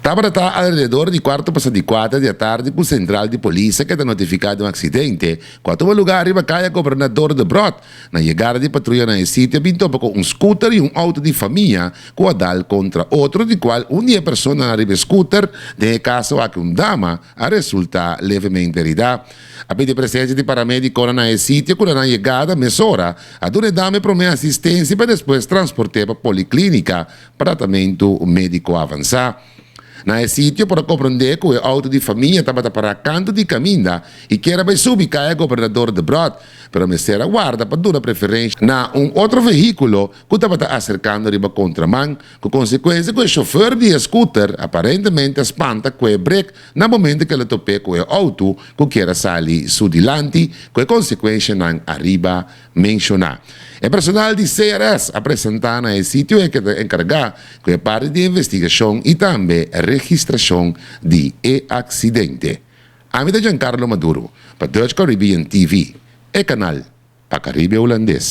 Tabata ta alrededor di kuarto pasa di kuater di atardi ku sentral di polis a keda notifiká di un aksidente ku a tuma lugá riba kaya Gobernador Debrot. Na yegada di patruya na e sitio a bin topa ku un skuter i un outo di famia ku a dal kontra otro di kual un di e personanan riba e skuter, den e kaso aki un dama, a resultá levemente heridá. A pidi presensia di paramedikonan na e sitio ku na nan yegada mesora a duna e dama e promé asistensia pa despues transport'é pa poliklinika Tratamentu médiko avansá. Na e sitio por a komprondé ku e outo di famia tabata pará kantu di kaminda i kier a bai subi kaya Gobernador Debrot, pero mester a warda pa duna preferensha na un otro vehíkulo ku tabata aserkando riba kontraman, ku konsekuensia ku e shofèr di e skuter aparentemente a spanta ku e brek na momento ku el a top'é ku e outo ku kier a sali su dilanti, ku e konsekuenshanan ariba Menshoná. E personal di CRS a presentá na e sitio e ke ta enkargá ku e parti di investigashon i tambe registrashon di e aksidente. Ami ta Giancarlo Maduro pa Dutch Caribbean TV, e kanal pa Karibe Hulandes.